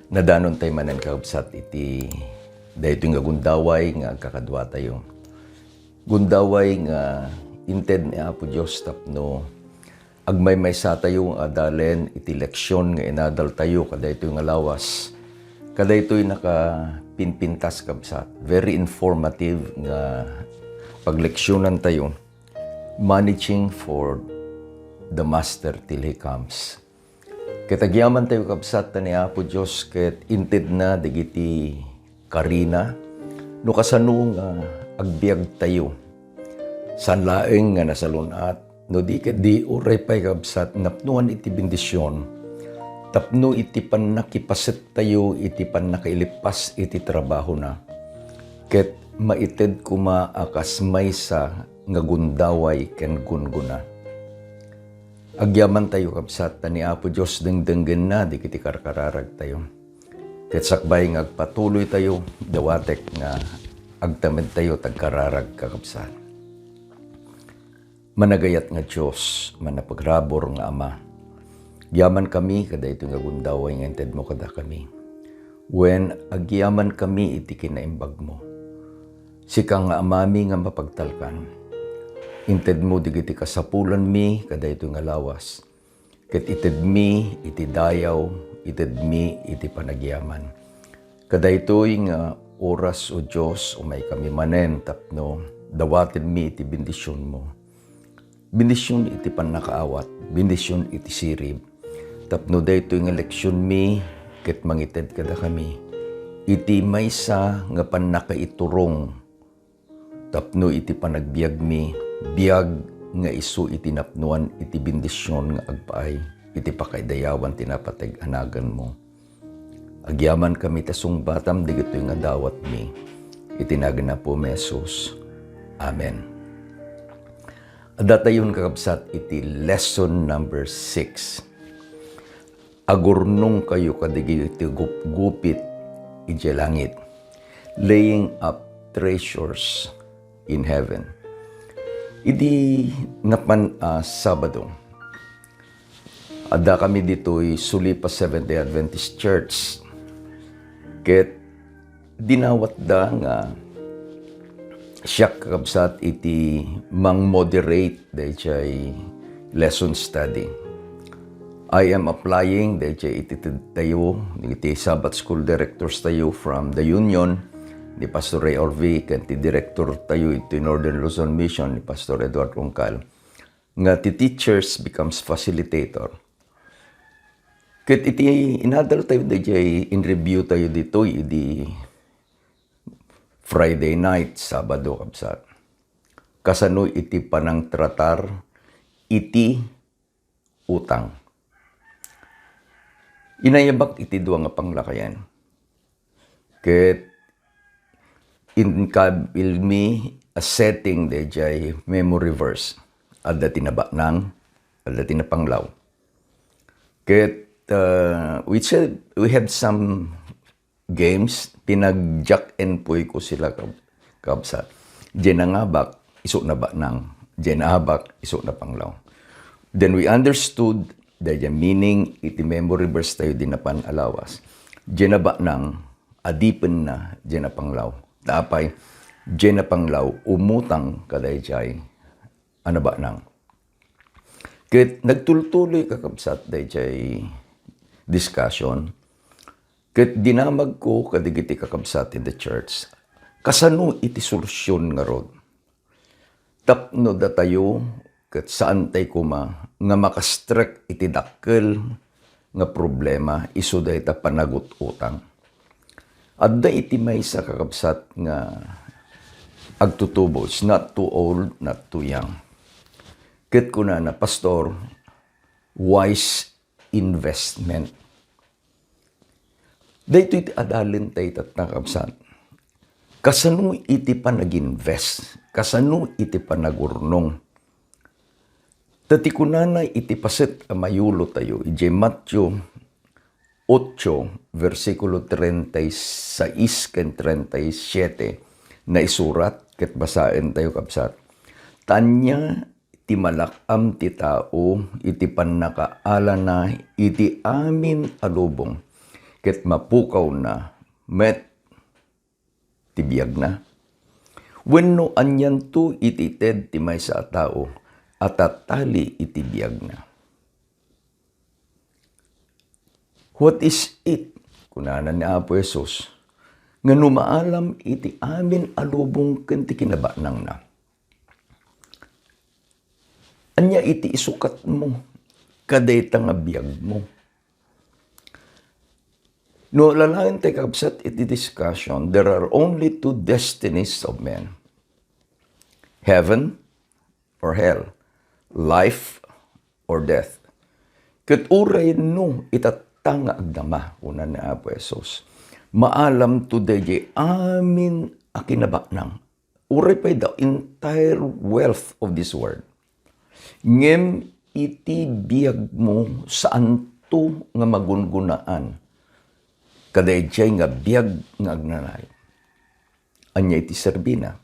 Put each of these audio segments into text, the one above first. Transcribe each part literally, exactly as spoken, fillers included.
Nadanon tay manen, kakabsat, iti daytoy nga gundaway nga agkakaduatayo. Gundaway nga inted ni Apo Dios tapno agmaymaysa tayo nga adalen iti leksion nga inadal tayo kadaytoy nga lawas. Kadaytoy nakapinpintas, kabsat. Very informative nga pagleksionan tayo. Managing for the Master till He comes. Ket agyaman tayo, kabsat, ta ni Apo Dios ket intedna dagiti karina no kasano nga agbiag tayo. Saan laeng nga nasalun-at, no di ket di uray pay, kabsat, napnuan iti bendision tapno iti pannakipaset tayo iti pannakailipas iti trabahona, ket maited koma a kas maysa nga gundaway ken gunggona. Agyaman tayo, kabsat, ta ni Apo Dios dengdenggenna dagiti karkararag tayo. Ket sakbay nga agpatuloy tayo, dawatek nga agtamed tayo tagkararag, kakabsat. Managayat nga Dios, manapagrabur nga Ama, agyaman kami kadaytoy nga gundaway nga intedmo kadakami. Wen, agyaman kami iti kinaimbagmo. Sika nga Amami nga mapagtalkan, intedmo dagiti kasapulanmi kadaytoy nga lawas, ket itedmi iti dayaw, itedmi iti panagyaman. Kadaytoy nga oras, O Dios, umay kami manen tapno dawatenmi iti bendisionmo. Bendision iti pannakaawat, bendision iti sirib. Tapno daytoy nga leksionmi ket mangited kadakami iti maysa nga pannakaiturong tapno iti panagbiagmi, biag nga isu iti napnuan iti bendision nga agpaay iti pakaidayawan ti napateg a naganmo. Agyamankami ta sungbatam dagitoy nga dawatmi iti nagan ni Apomi Jesus. Amen. Adda tayon, kakabsat, iti lesson number six. Agurnongkayo kadagiti gupgupit idiay langit, laying up treasures in heaven. Idi napan a Sabado, adda kami ditoy Sulipa Seventh-day Adventist Church. Ket dinawatda nga siak, kakabsat, iti mang-moderate dayjay lesson study. I am applying dayjay iti ted tayo, iti Sabbath School directors tayo from the Union, ni Pastor Ray Orvic, ken ti director tayo iti Northern Luzon Mission, ni Pastor Edward Ungcal, nga ti teachers becomes facilitator. Ket iti inadal tayo dayjay, in-review tayo ditoy idi Friday night, Sabado, kabsat. Kasano iti panangtratar iti utang. Inayabak iti dua nga panglakayan. Ket inkabilmi a setting dayjay memory verse. Adda ti nabaknang, adda ti napanglaw. Ket, uh, we said, we have some games, pinag-jack and poy ko sila, kab-, kabsat. Diay nangabak, isu nabaknang. Diay naabak, isu napanglaw. Then we understood the, the meaning iti memory verse tayo di napan a lawas. Diay nabaknang, adipenna, diay napanglaw. Ta apay, diay napanglaw, umutang kadayjay a nabaknang. Ket nagtultuloy, kakabsat, dayjay discussion. Ket dinamagko kadagiti kakabsat in the church, kasano iti solusyon ngarud? Tapno datayo ket saantay koma nga makastrek iti dakkel nga problema, isu dayta panagut-utang. Adda iti maysa, kakabsat, nga agtutubo, is not too old, not too young. Ket kunana, "Pastor, wise investment." Daytoy ti adalen tayo, kakabsat. Kasano iti panag-invest? Kasano iti panagurnong? Ta ti kunana iti paset a mayulo tayo, idiay Mateo ocho, bersikulo treinta y seis ken treinta y siete, naisurat, ket basaen tayo, kabsat. Ta ania ti malak-am ti tao iti pannakaalana iti amin a lubong, ket mapukawna met ti biagna? Wenno anianto iti ited ti maysa a tao a tatali iti biagna? "What is it," kunana ni Apo Jesus, "nga no maalam iti amin a lubong ken ti kinabanangna? Ania iti isukatmo kadayta nga biagmo?" No lalaen tayo, kabsat, iti discussion, there are only two destinies of men. Heaven or hell. Life or death. Ket uray no itatta nga agdama, kuna ni Apo Jesus, maalamto daydiay amin a kinabanang. Uray pay the entire wealth of this world. Ngem iti biagmo, saanto nga magungunaan kadaydiay nga biag nga agnanayon. Ania iti serbina?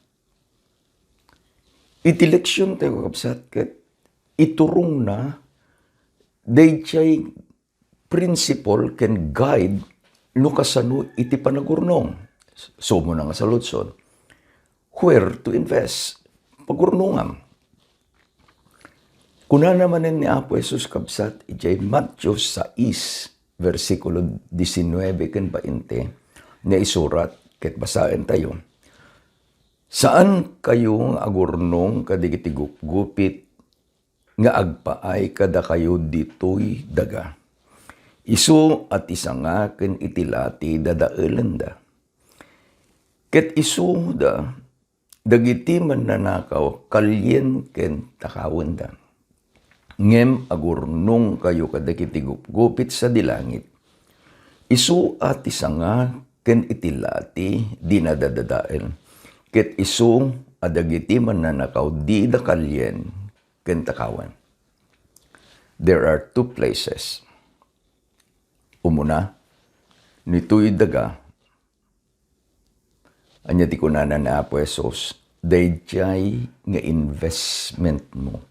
Iti leksion tayo, kakabsat, ket iturongna daydiay principle ken guide no kasano iti panagurnong. Sumo na nga saludson, where to invest? Pagurnongam. Kunana manen ni Apo Jesus, kabsat, idiay Matthew sais, bersikulo diecinuebe ken bainte, nga isurat, ket basaen tayo, "Saan kayo nga agurnong kadagiti gupgupit nga agpaay kadakayo ditoy daga. Isu a ti sanga ken iti lati dadaelenda. Ket isuda dagiti mannanakaw kalien ken takawenda. Ngem agurnong kayo kadagiti gupgupit sadi langit. Isu a ti sanga ken iti lati dina dadadael. Ket isu a dagiti mannanakaw dida kalien ken takawen." There are two places. Umuna, nitoy daga, ania ti kunana ni Apo Jesus? Daydiay nga investment mo,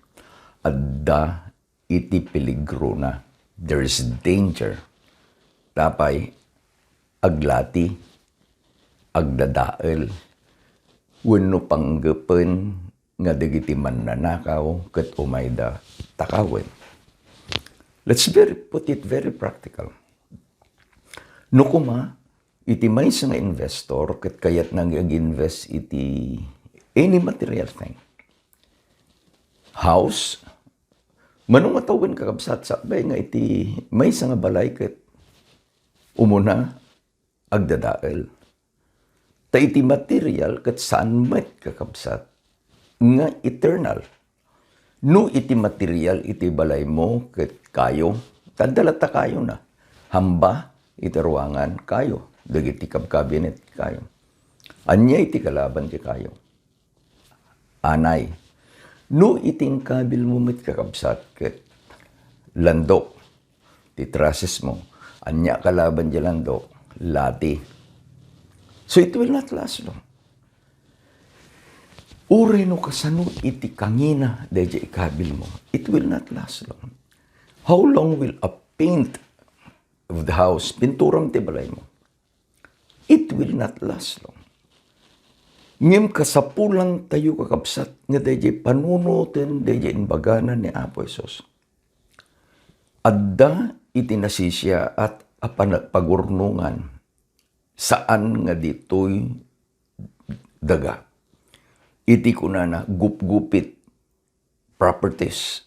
adda iti peligrona. There is danger. Tapay, aglati, agdadael, wenno panggepen nga dagiti mannanakaw ket umayda takawen. Let's very, put it very practical. No koma, iti maysa nga investor ket kayatna nga ag-invest iti any material thing, house, mano nga tawen, kakabsat, sakbay nga iti maysa nga balay ket umuna, agdadael. Ta iti material ket saan met, kakabsat, nga eternal. No iti material iti balaymo ket kayo, ta adda latta kayona. Hamba iti ruangan, kayo. Dagiti kabkabinet, kayo. Ania iti kalaban ti kayo? Anay. No iti inkabilmo met, kakabsat, ket landok ti trusses mo, ania kalaban ti landok? Lati. So it will not last long. Uray no kasano iti kangina daydiay ikabilmo, it will not last long. How long will a paint of the house, pinturam ti balaymo? It will not last long. Ngem kasapulantayo, kakabsat, nga daydiay panunoten daydiay imbagana ni Apo Jesus. Adda iti nasisiaat a pana-, pagurnongan, saan nga ditoy daga. Iti kunana, gupgupit, properties.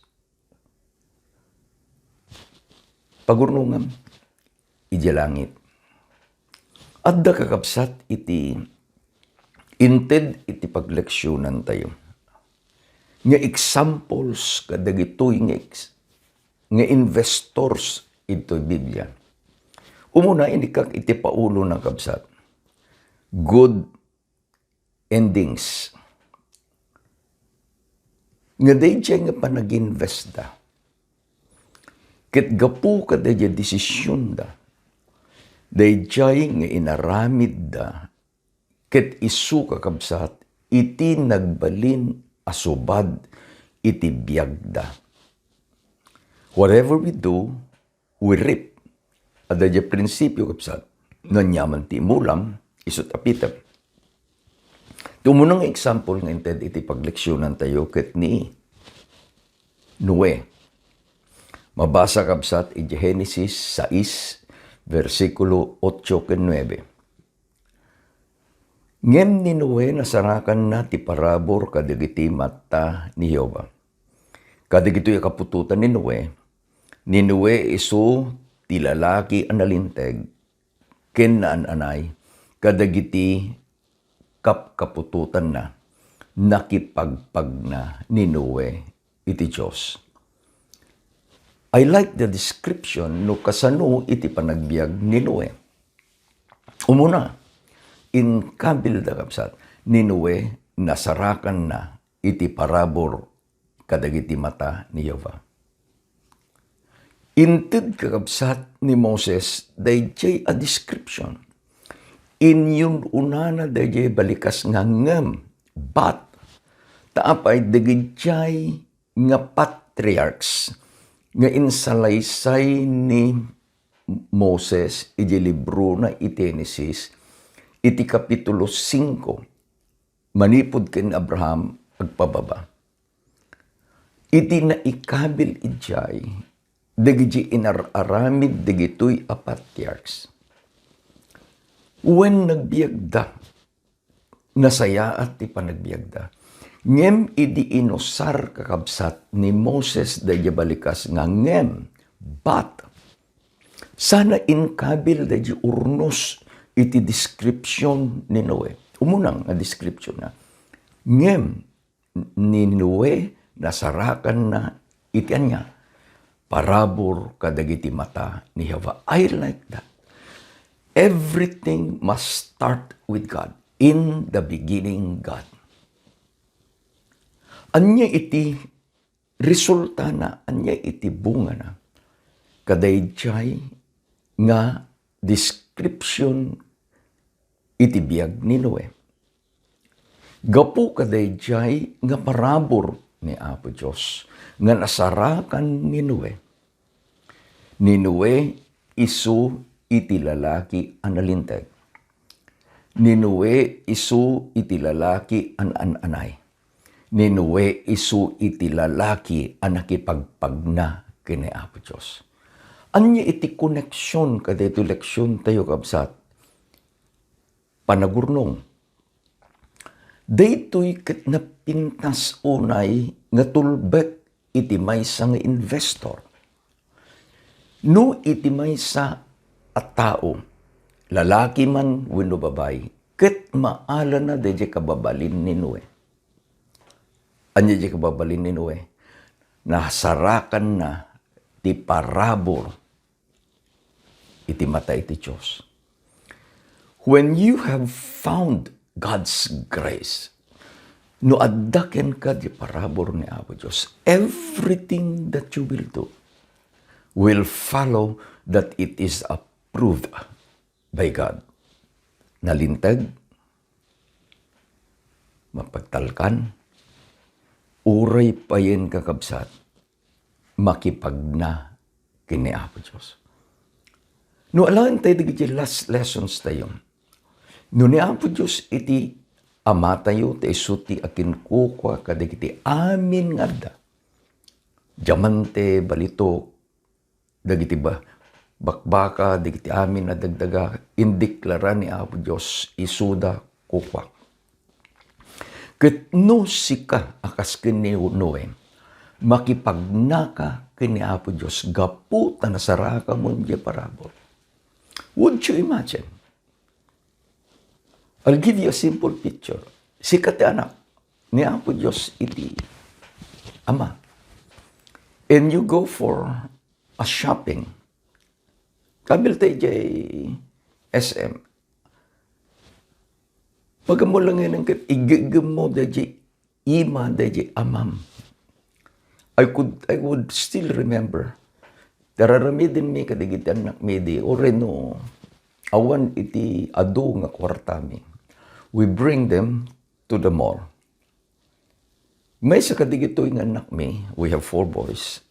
Pagurnongam idiay langit. Adda, kakabsat, iti inted iti pagleksionantayo nga examples kadagitoy nga ex-, nga investors iti Biblia. Umuna, inikak iti paulona, kabsat. Good endings. Nga daydiay nga panaginvestda, ket gapu kadaydiay desisionda, daydiay nga inaramidda, ket isu, kakabsat, iti nagbalin a subad iti biagda. Whatever we do, we reap. Adda diay prinsipio, kabsat. No aniaman ti imulam, isu ti apitem. Ti umuna nga example nga inted iti pagleksionantayo ket ni Noe. Mabasa, kabsat, iti Genesis sais, bersikulo otso ken nuebe. Ngem ni Noe nasarakanna ti parabur kadagiti mata ni Jehovah. Kadagitoy a kaputotan ni Noe, ni Noe isu ti lalaki a nalinteg ken naan-anay kadagiti kapkaputotanna, nakipagpagna ni Noe iti Dios. I like the description no kasano iti panagbiag ni Noe. Umuna, inkabilda, kabsat, ni Noe nasarakanna iti parabur kadagiti mata ni Jehovah. Inted, kakabsat, ni Moses daydiay a description. Inyun-unana daydiay balikas nga ngem, but, ta apay dagidiay nga patriarchs nga insalaysay ni Moses iti librona iti Genesis, iti kapitulo singko, manipud ken Abraham agpababa. Iti naikabil idiay, dagiti inar-aramid dagitoy a patriarchs. Wen nagbiagda, nasayaat ti panagbiagda. Ngem idi inusar, kakabsat, ni Moses daydiay balikas nga ngem, but, sana inkabil daydiay urnos iti description ni Noe. Umuna nga description na. Ngem, ni Noe nasarakanna iti ania? Parabur kadagiti mata ni Jehovah. I like that. Everything must start with God. In the beginning, God. Ania iti resultana, ania iti bungana? Kadaydiay nga description iti biag ni Noe. Gapu kadaydiay nga parabur ni Apo Dios nga nasarakan ni Noe. Ni Noe isu iti lalaki a nalinteg. Ni Noe isu iti lalaki a naan-anay. Ni Noe isu iti lalaki a nakipagpagna ken ni Apo Dios. Ania iti koneksion kadaytoy leksiontayo, kabsat? Panagurnong. Daytoy ket napintas unay nga tulbek iti maysa nga investor. No iti maysa a tao, lalaki man wenno babai, ket maalana daydiay kababalin ni Noe. Ania diay kababalin ni Noe? Nasarakanna ti parabur iti mata iti Dios. When you have found God's grace, no adda kenka ti parabur ni Apo Dios, everything that you will do will follow that it is approved by God. Nalinteg, mapagtalkan, uray payen, kakabsat, makipagna ken ni Apo Dios. No alaen tayo dagiti last lessons tayo. No ni Apo Dios iti Ama tayo, ta isu ti akinkukua kadagiti amin nga adda. Diamante, balitok, dagiti ba-, bakbaka, dagiti amin a dagdaga, indeklara ni Apo Dios, isuda kukuak. Ket no sika a kas ken ni Noe, makipagnaka ken ni Apo Dios gapu ta nasarakamon diay parabur. Would you imagine? I'll give you a simple picture. Sika ti anak ni Apo Dios iti Ama. And you go for a shopping. Kabil tayo diay S M. Pag-ammo lang ngayon ket igegem mo diay ima, diay amam. I could, I would still remember. Tararamiden mi kadagiti anak mi di, uray no awan iti adu nga kwarta mi. We bring them to the mall. Maysa kadagitoy nga anak mi, we have four boys,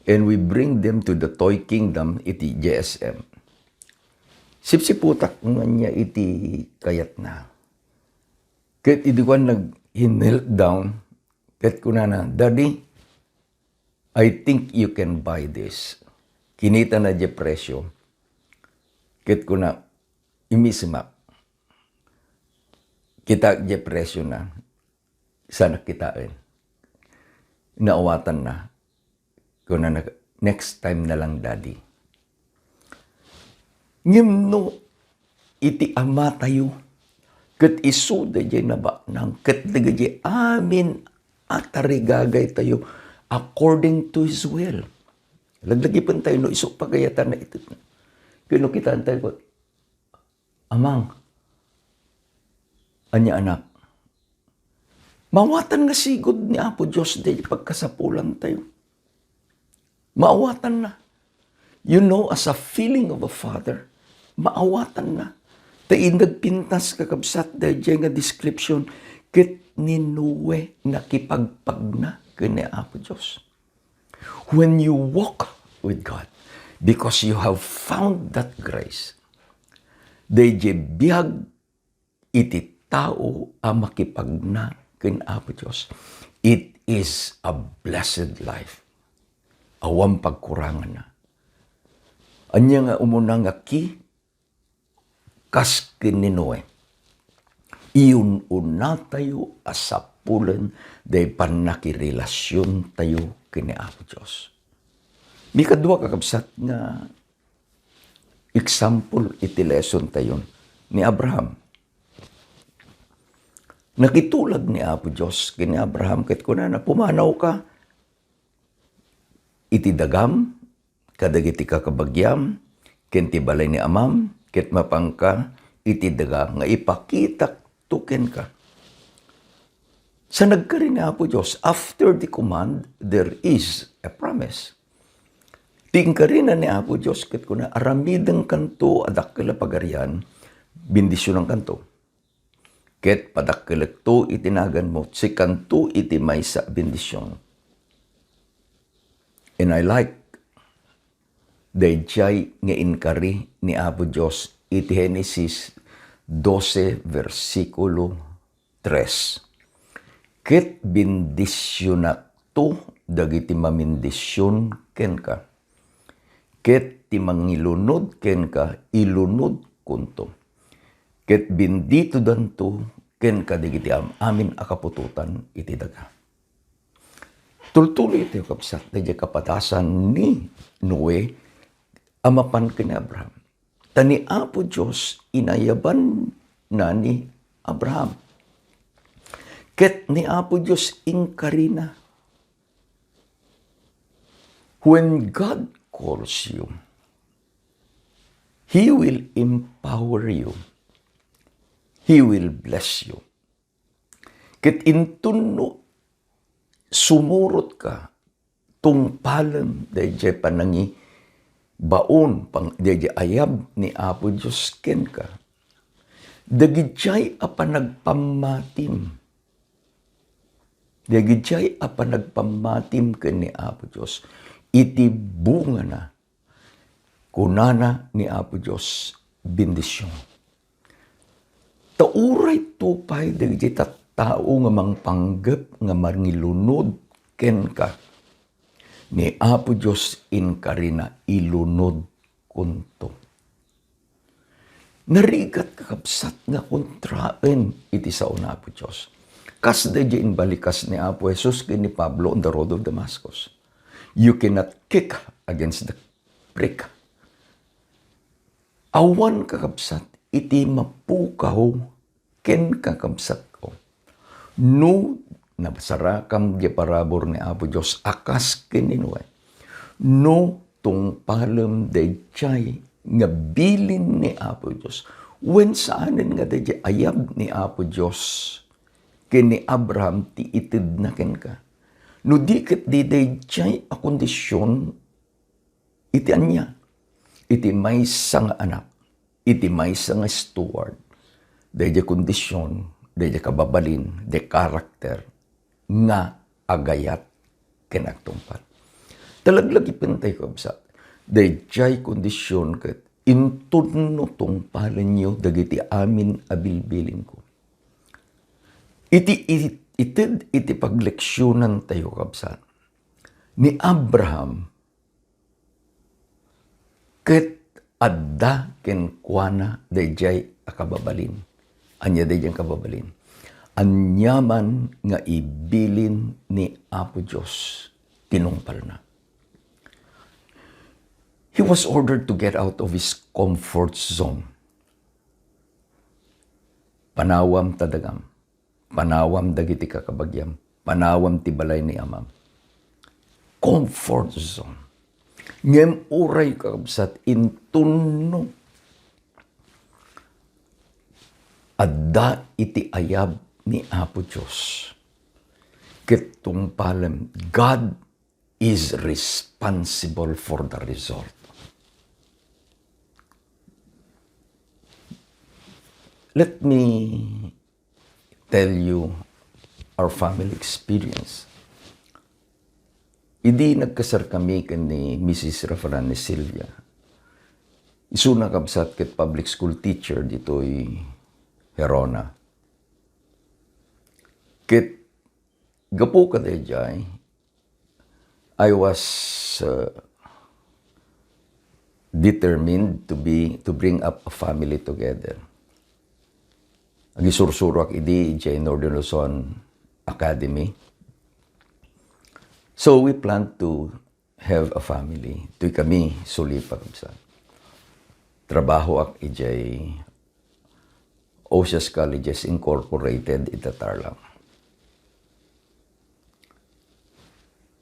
and we bring them to the Toy Kingdom iti J S M. Sipsiputak ngan niya iti kayatna. Ket idi kuan nag-, he knelt down, ket kunana, "Daddy, I think you can buy this." Kinitana diay presio. Ket kuna, "Immisemak. Kitaek diay presiona. Saanak kitaen." Naawatanna. Kunana, "Next time na lang, Daddy." Ngem no iti Amatayo, ket isu daydiay nabaknang, ket dagiti amin a tarigagaytayo according to His will. Laglagipentayo no isu pagayatan na iti. Kano kitaentayo, "Amang, ania anak?" Maawatan nga sigud ni Apo Dios daydiay pagkasapulantayo. Maawatanna. You know, as a feeling of a father, maawatanna. Ta idi nagpintas, kakabsat, daydiay nga description, ket ni Noe nakipagpagna ken ni Apo Dios. When you walk with God, because you have found that grace, daydiay biag iti tao a makipagna ken Apo Dios, it is a blessed life. Awan pagkuranganna. Ania nga umuna nga key? Kas ken ni Noe, iyun-unatayo a sapulen daydiay pannakirelasiontayo ken ni Apo Dios. Mikadua, kakabsat, nga example iti lesson tayon ni Abraham. Nakitulag ni Apo Dios ken ni Abraham ket kunana, "Pumanawka iti dagam, kadagiti kakabagiam, ken ti balay ni amam, ket mapanka iti daga nga ipakitakto kenka." Sa nagkari ni Apo Dios, after the command, there is a promise. Ti inkarina ni Apo Dios ket kuna, "Aramidenkanto a dakkel a pagarian, bendisionankanto. Ket padakkelekto iti naganmo, sikanto iti maysa a bendision." And I like daydiay nga inkari ni Apo Dios iti Genesis doce, bersikulo tres. "Ket bendisionakto dagiti mamindision kenka, ket ti mangilunod kenka, ilunodkonto. Ket benditodanto kenka dagiti am-amin a kaputotan iti daga." Tultuloy tayo, kabsat, daydiay kapadasan ni Noe a mapan ken ni Abraham. Ta ni Apo Dios inayabanna ni Abraham. Ket ni Apo Dios inkarina, "When God calls you, He will empower you. He will bless you." Ket inton no sumurotka, tungpalem daydiay panangibaon, pang-, daydiay ayab ni Apo Dios kenka, dagidiay a panagpammatim, dagidiay a panagpammatim ken ni Apo Dios, iti bungana, kunana ni Apo Dios, bendision. Ta uray to pay dagiti tattao nga mangpanggep nga mangilunod kenka, ni Apo Dios inkarina, ilunodkonto. Narigat, kakabsat, nga kontraen iti sao ni Apo Dios. Kas daydiay imbalikas ni Apo Jesus ken ni Pablo on the road of Damascus, "You cannot kick against the prick." Awan, kakabsat, iti mapukaw ken kakabsatko. No nasarakam diay parabur ni Apo Dios a kas ken ni Noe, no tungpalem daydiay nga bilin ni Apo Dios, wen saanen nga daydiay ayab ni Apo Dios ken ni Abraham ti itedna kenka. No di ket di daydiay a kondision, iti ania? Iti maysa nga anak, iti maysa nga steward, daydiay kondision, daydiay kababalin, daydiay karakter nga agayat ken agtungpal. Ta laglagipentayo, kabsat, daydiay kondision ket Inton no tungpalenyo dagiti amin a bilbilinko. Iti, iti, ited iti pagleksionantayo, kabsat, ni Abraham ket adda kenkuana daydiay a kababalin. Ania daydiay a kababalin? Aniaman nga ibilin ni Apo Dios, tinungpalna. He was ordered to get out of his comfort zone. Panawam ta dagam. Panawam dagiti kakabagiam. Panawam ti balay ni amam. Comfort zone. Ngem uray, kakabsat, inton no adda iti ayab ni Apo Dios ket tungpalem, God is responsible for the result. Let me tell you our family experience. Idi nagkasar kami ken ni Missus Rafalan ni Silvia, isuna, kabsat, ket public school teacher ditoy Gerona. Ket gapu kadaydiay, I was, uh, determined to be, to bring up a family together. Agisursuro ak idi idiay Northern Luzon Academy. So we plan to have a family. Toy kami sulipak, kabsat. Trabahoak idiay Osias Colleges Incorporated ita Tarlac.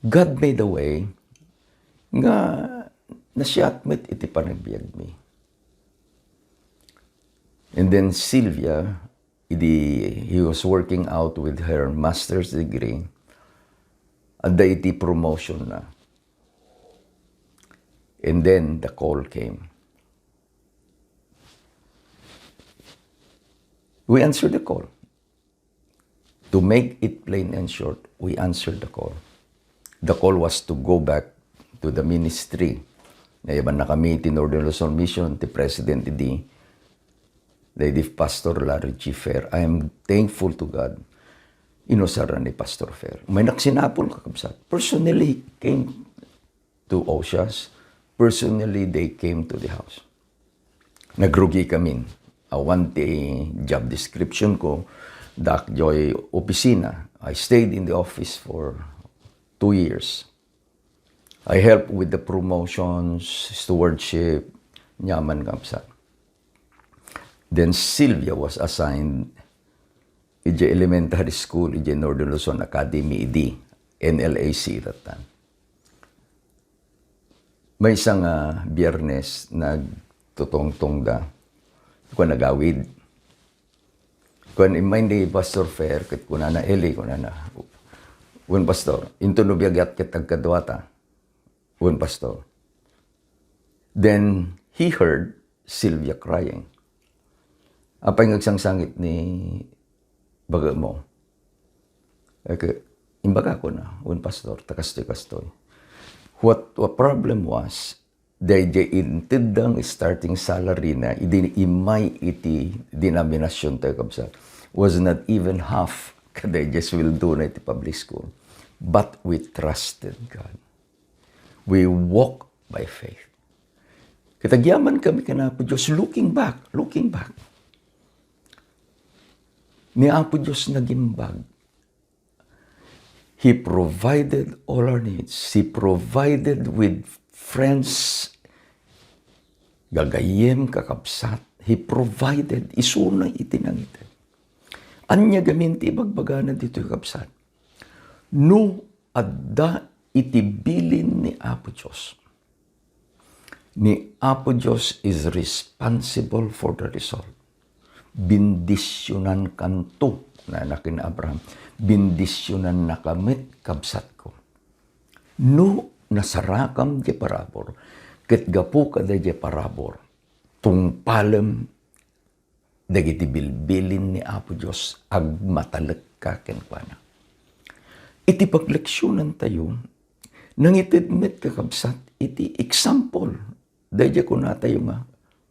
God made a way nga nasiat met iti panagbiagmi. And then Silvia, idi he was working out with her master's degree, adda iti promotion na. And then the call came. We answered the call. To make it plain and short, we answered the call. The call was to go back to the ministry. Naibanna kami ti Northern Luzon Mission, ti President idi, Lady Pastor Larry G. Fair. I am thankful to God. Inusarna ni Pastor Fair. May naksinapol, kakabsat. Personally, he came to Osias. Personally, they came to the house. Nagrugi kamin. Awan ti job description ko, dak joy opisina. I stayed in the office for two years. I helped with the promotions, stewardship, niaman, kabsat. Then Silvia was assigned idiay elementary school, idiay Northern Luzon Academy, idi, N L A C that time. Maysa nga Biyernes, nagtutungtong da. Kuan, nagawid. Kuan, immay ni Pastor Fair, ket kunana, "Eli," kunana, "Wen, Pastor, inton no biagat ket agkaduata." "Wen, Pastor." Then he heard Sylvia crying. "Apay nga agsangsangit ni baga mo?" Ket imbagakon, "Wen, Pastor, ta kastoy, kastoy." What, what problem was, daydiay intedda nga starting salary na, idi immay iti denomination tayo, kabsat, was not even half kadaydiay sweldo na iti public school. But we trusted God. We walk by faith. Ket agyaman kami ken Apo Dios, looking back, looking back. Ni Apo Dios nagimbag. He provided all our needs. He provided with friends, gagayyem, kakabsat. He provided, isuna iti nangited. Ania gamin ti ibagbagana ditoy, kabsat? No adda iti bilin ni Apo Dios, ni Apo Dios is responsible for the result. Bendisyonankanto, kunana ken Abraham, bendisyonannaka met, kabsatko. No nasarakam diay parabur, ket gapu kadaydiay parabur, tungpalem dagiti bilbilin ni Apo Dios, agmatalekka kenkuana. Iti pagleksionantayo, nangited met, kakabsat, iti example. Daydiay kunatayo nga,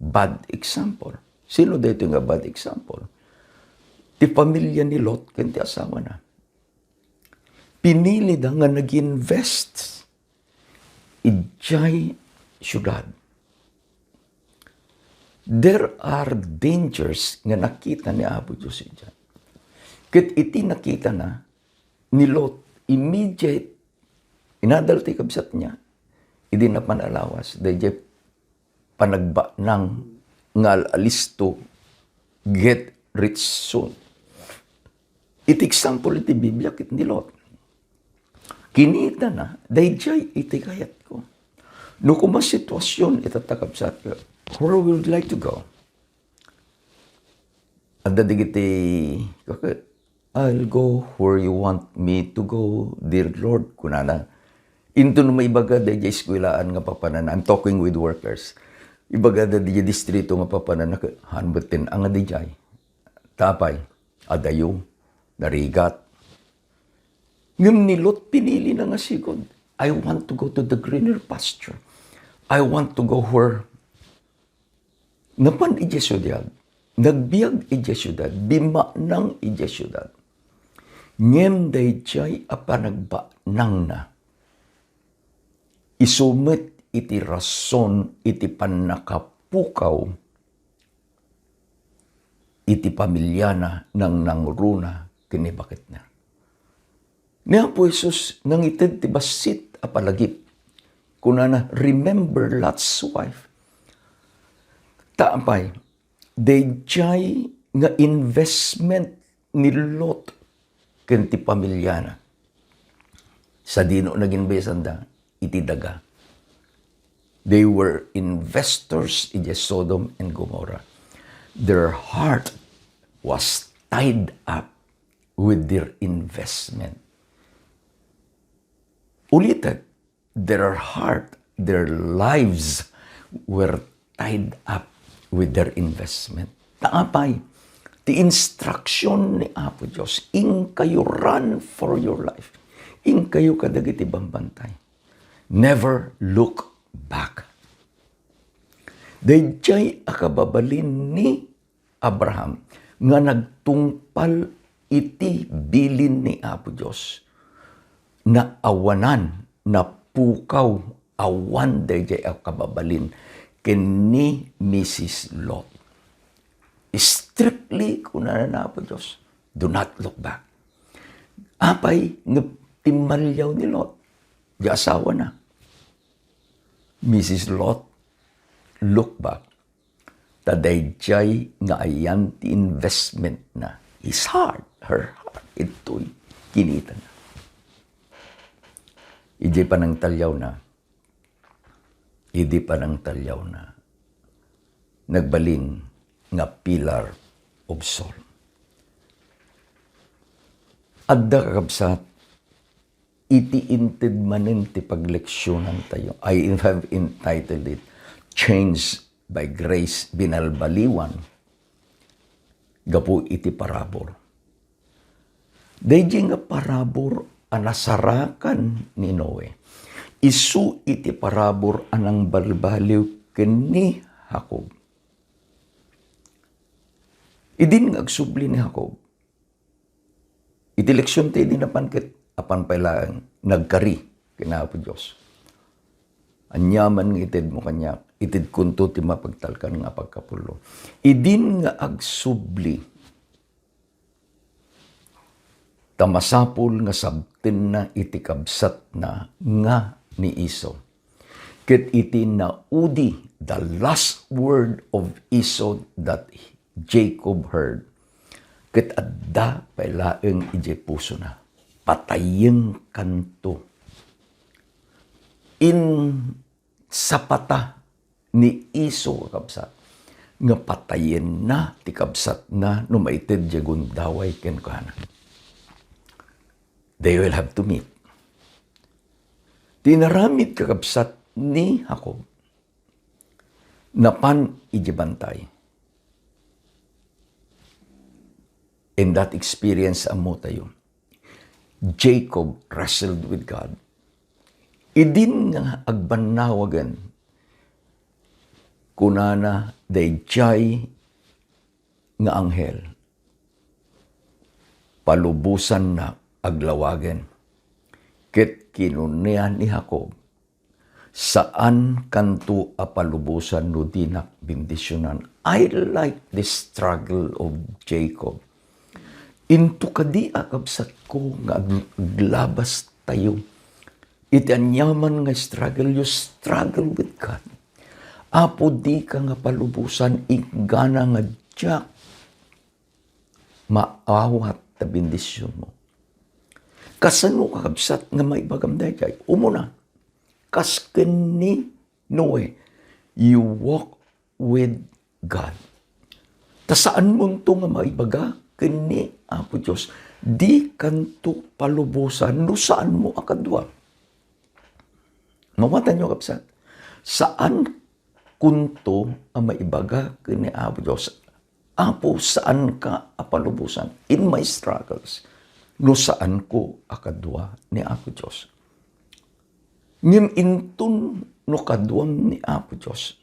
bad example. Sino daytoy nga bad example? Ti pamilya ni Lot ken ti asawana. Pinilida nga nag-invest idiay siudad. There are dangers nga nakita ni Apo Dios idiay. Ket iti nakitana ni Lot, immediate, inadal ti kabsatna, idi napan a lawas, daydiay panagbaknang nga al-alisto, get rich soon. Iti example iti Biblia ket ni Lot. Kinitana, daydiay iti kayatko. No kuma sitwasyon ita, kakabsat, where would you like to go? Adda dagiti, "I'll go where you want me to go, dear Lord," kunana. Inton maibaga daydiay eskuelaan nga papanana, I'm talking with workers. Ibaga daydiay distrito nga papanana, "Haan met ti anga daydiay?" Ta apay, adayo, narigat. Ngem ni Lot pinilina nga sigud, "I want to go to the greener pasture. I want to go where," napan idiay siudad, nagbiag idiay siudad, bimaknang idiay siudad. Ngem daydiay a panagbaknangna, isu met iti rason iti pannakapukaw iti pamiliana, nangnangruna ken ni baketna. Ni Apo Jesus nangited ti bassit a palagip. Kunana, "Remember Lot's wife." Ta apay, daydiay nga investment ni Lot ken ti pamiliana. Sadino nagin bayasanda iti daga. They were investors idiay Sodom and Gomorrah. Their heart was tied up with their investment. Ulitek, their heart, their lives were tied up with their investment. Ta apay, ti instruction ni Apo Dios, "Inkayo, run for your life. Inkayo kadagiti bambantay. Never look back." Daydiay a kababalin ni Abraham nga nagtungpal iti bilin ni Apo Dios. Naawanan, napukaw, awan daydiay a kababalin ken ni Misis Lot. Strictly, kunana ni Apo Dios, "Do not look back." Apay nga timmaliaw ni Lot, di asawana? Misis Lot, look back. Ta daydiay nga ayan ti investment na. His heart, her heart, itoy kinitana. Idi panangtaliawna, idi panangtaliawna, nagbalin nga pillar of salt. Adda, kakabsat, iti inted manen ti pagleksionantayo. I have entitled it, Change by Grace, Binalbaliwan gapu iti parabur. Daydiay nga parabur a nasarakan ni Noe, isu iti parabur a nangbalbaliw ken ni Jacob. Idin nga agsubli ni Jacob, iti leksion ti idi napan ket apan pay laeng nagkari ken Apo Dios. "Aniaman nga itedmo kaniak, itedkonto ti mapagtalkan nga pagkapullo." Idin nga agsubli, ta masapul nga sabtenna iti kabsatna nga ni Esau. Ket iti naudi, the last word of Esau that Jacob heard, ket adda pay laeng idiay pusona, "Patayengkanto." Insapata ni Esau, kakabsat, nga patayenna ti kabsatna no maited diay gundaway kenkuana. They will have to meet. Ti inaramid, kakabsat, ni Jacob, napan idiay bantay. In that experience, ammotayo, Jacob wrestled with God. Idin nga agbannawagen, Kunana daydiay nga anghel, "Palubosannak aglawagen." Ket kinuna ni Jacob, "Saankanto a palubosan no dinak bendisionan." I like the struggle of Jacob. Into kadi a kabsatko nga ag-, aglabas tayo. Iti aniaman nga struggle, you struggle with God. "Apo, dika nga palubosan, inggana nga diak maawat ta bendisionmo." Kasano, kakabsat, nga maibagam daydiay? Umuna, kas ken ni Noe, you walk with God. Ta saanmonto nga maibaga ken ni Apo Dios, "Dikanto palubosan no saanmo a kadua." Mawatanyo, kabsat? Saankonto a maibaga ken ni Apo Dios, "Apo, saanka a palubosan in my struggles no saanko a kadua ni Apo Dios." Ngem inton no kaduam ni Apo Dios,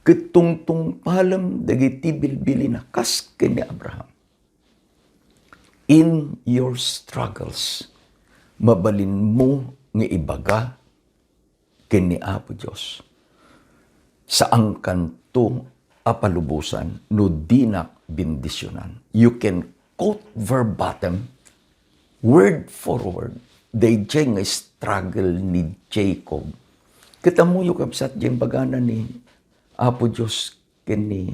ket tungtungpalem dagiti bilbilina kas ken ni Abraham. In your struggles, mabalinmo nga ibaga ken ni Apo Dios, "Saankanto a palubosan no dinak bendisionan." You can quote verbatim, word for word, daydiay nga struggle ni Jacob. Ket ammoyo, kabsat, diay imbagana ni Apo Dios ken ni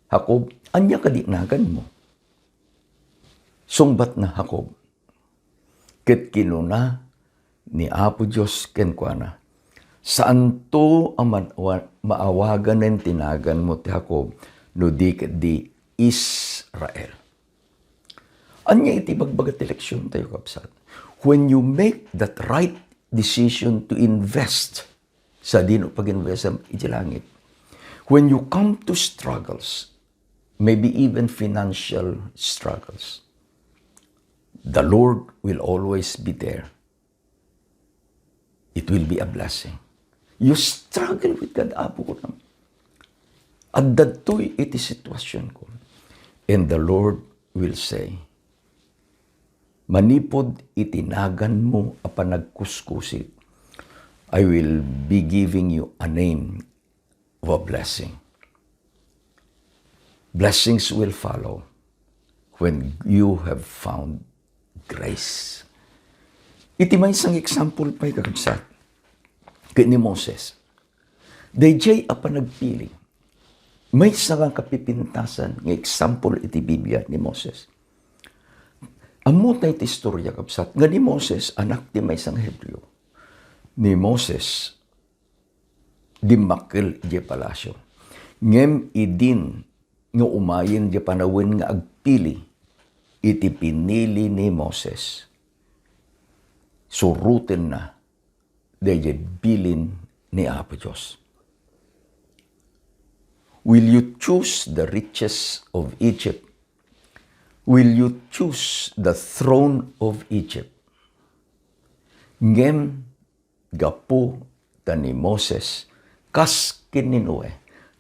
Jacob, "Ania kadi naganmo?" Sungbatna, "Jacob." Ket kinuna ni Apo Dios kenkuana, "Saanto a man-, wa-, maawaganen ti naganmo ti Jacob, no di ketdi Israel." Ania iti ibagbaga ti leksiontayo, kabsat? When you make that right decision to invest, sadino pag-investem iti langit, when you come to struggles, maybe even financial struggles, the Lord will always be there. It will be a blessing. You struggle with God, "Apo," kunam, "adda daytoy iti situasionko." And the Lord will say, "Manipud iti naganmo a panagkuskusit, I will be giving you a name of a blessing." Blessings will follow when you have found grace. Iti maysa nga example pay, kakabsat, ket ni Moses. Daydiay a panagpili, maysa nga kapipintasan nga example iti Biblia ni Moses. Ammo tayo ti istorya, kabsat, nga ni Moses, anak ti maysa nga Hebreo. Ni Moses, dimmakkel idiay palasio. Ngem idin nga umayen diay panawen nga agpili iti pinili ni Moses, surotenna daydiay bilin ni Apo Dios. Will you choose the riches of Egypt? Will you choose the throne of Egypt? Ngem gapu ta ni Moses, kas ken ni Noe,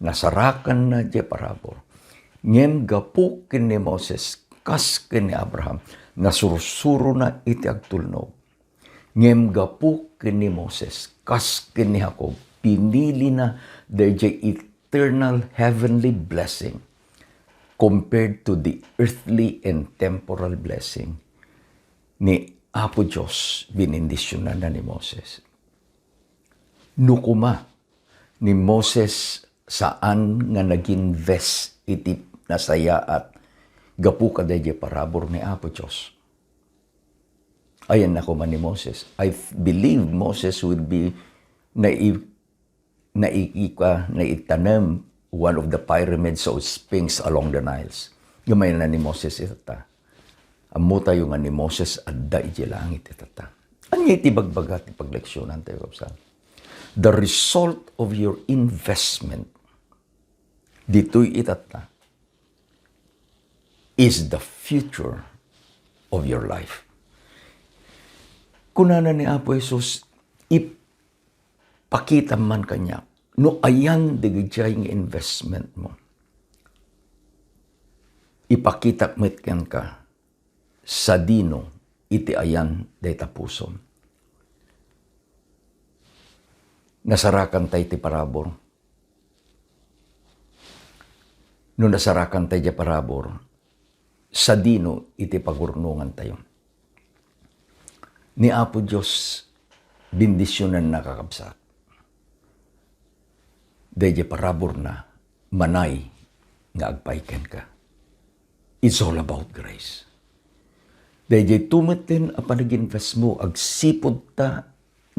nasarakanna diay parabur. Ngem gapu ken ni Moses, kas ken ni Abraham, nasursurona iti agtulnog. Ngem gapu ken ni Moses, kas ken ni Jacob, pinilina daydiay eternal heavenly blessing compared to the earthly and temporal blessing ni Apo Dios, binindisionanna ni Moses. No kuma, ni Moses saan nga nag-invest iti nasayaat gapu kadaydiay parabur ni Apo Dios. Ayanna kuma ni Moses. I f-, believe Moses will be nai-, naikika, naitanem one of the pyramids of Sphinx along the Niles. Ngem ayanna ni Moses itatta. Ammo tayo nga ni Moses adda idiay langit itatta. Ania iti bagbaga ti pagleksionan tayo, kabsat? The result of your investment ditoy itatta is the future of your life. Kunana ni Apo Jesus, "Ipakitam man kaniak No ayan dagiti nga investment mo, ipakitak met kenka sadino iti ayan dayta pusom. Nasarakan tay ti parabur. No nasarakan tay diay parabur, sadino iti pagurnongan tayo? Ni Apo Dios, bendisionan na, kakabsat. Daydiay paraburna, manay nga agpay kenka. It's all about grace. Daydiay tumeten a panag-invest mo, agsipud ta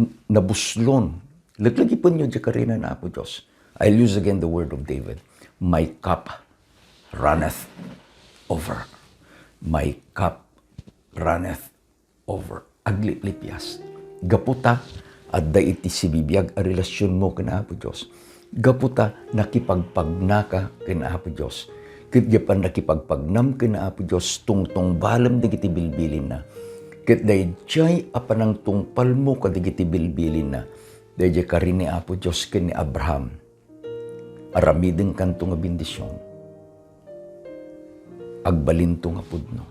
n-, nabuslon. Laglagipenyo diay karina ni Apo Dios. I'll use again the word of David. "My cup runneth over. My cup runneth over." Agliplipias. Gapu ta adda iti sibibiag a relasionmo ken Apo Dios. Gapu ta nakipagpagnaka ken Apo Dios. Ket gapu nakipagpagnam ken Apo Dios, tungtungbalem dagiti bilbilinna. Ket daydiay a panangtungpalmo kadagiti bilbilinna, daydiay karin ni Apo Dios ken ni Abraham, aramidenkanto nga bendision. Agbalinto nga pudno.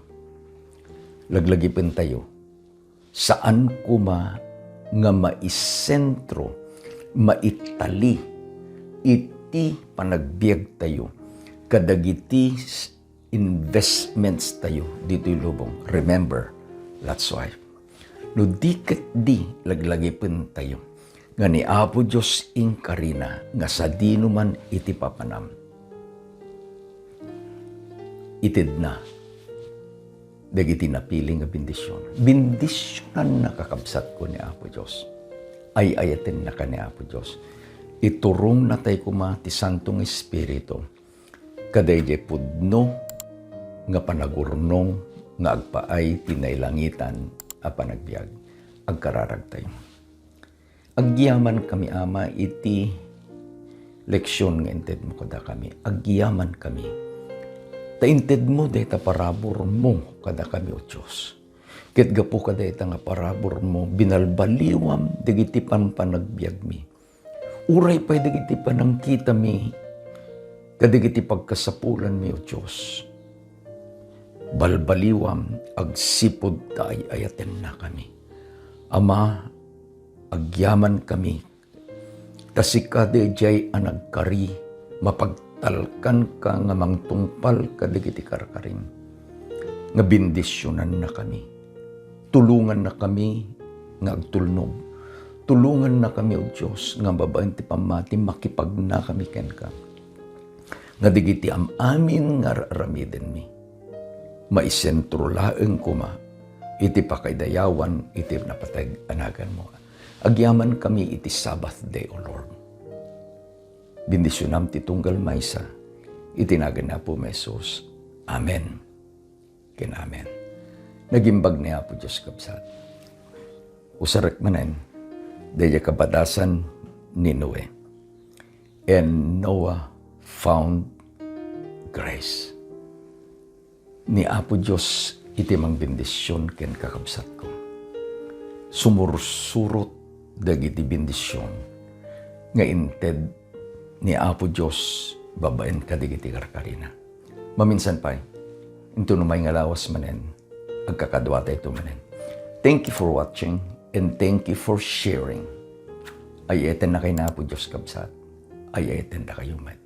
Laglagipentayo, saan koma nga maisentro, maitali iti panagbiagtayo kadagiti s-, investments tayo ditoy lubong. Remember, Lot's wife. No di ketdi, laglagipentayo nga ni Apo Dios inkarina nga sadino man iti papanam, itedna dagiti napili nga bendision. Bendisionanna, kakabsatko, ni Apo Dios. Ay-ayatennaka ni Apo Dios. Iturongna tay koma ti Santo nga Espiritu kadaydiay pudno nga panagurnong nga agpaay ti nailangitan a panagbiag. Agkararagtayo. Agyamankami, Ama, iti leksion nga intedmo kadakami. Agyamankami. Ta intedmo dayta paraburmo kadakami, O Dios. Ket gapu kadayta nga paraburmo, binalbaliwam dagiti pampanagbiagmi. Uray pay dagiti panangkitami kadagiti pagkasapulanmi, O Dios. Balbaliwam agsipud ta ay-ayatennakami. Ama, agyamankami, ta sika daydiay a nagkari, mapagtalkanka nga mangtungpal kadagiti karkarim, nga bendisionannakami. Tulongannakami nga agtulnog. Tulongannakami, O Dios, nga babaen ti pammati, makipagnakami kenka. Nga dagiti am-amin nga ar-aramidenmi, maisentro laeng koma iti pakaidayawan iti napateg a naganmo. Agyamankami iti Sabbath day, O Lord. Bendisionam ti tunggal maysa iti nagan ni Apomi Jesus. Amen ken amen. Nagimbag ni Apo Dios, kabsat. Usarek manen, daydiay kabadasan ni Noe. And Noah found grace. Ni Apo Dios iti mangbendision ken, kakabsatko. Sumursurot dagiti bendision nga inted ni Apo Dios babaen kadagiti karkarina. Maminsan pay, inton umay nga lawas manen, agkakaduatayto manen. Thank you for watching and thank you for sharing. Ay-ayatennakay ni Apo Dios, kabsat. Ay-ayatennakayo met.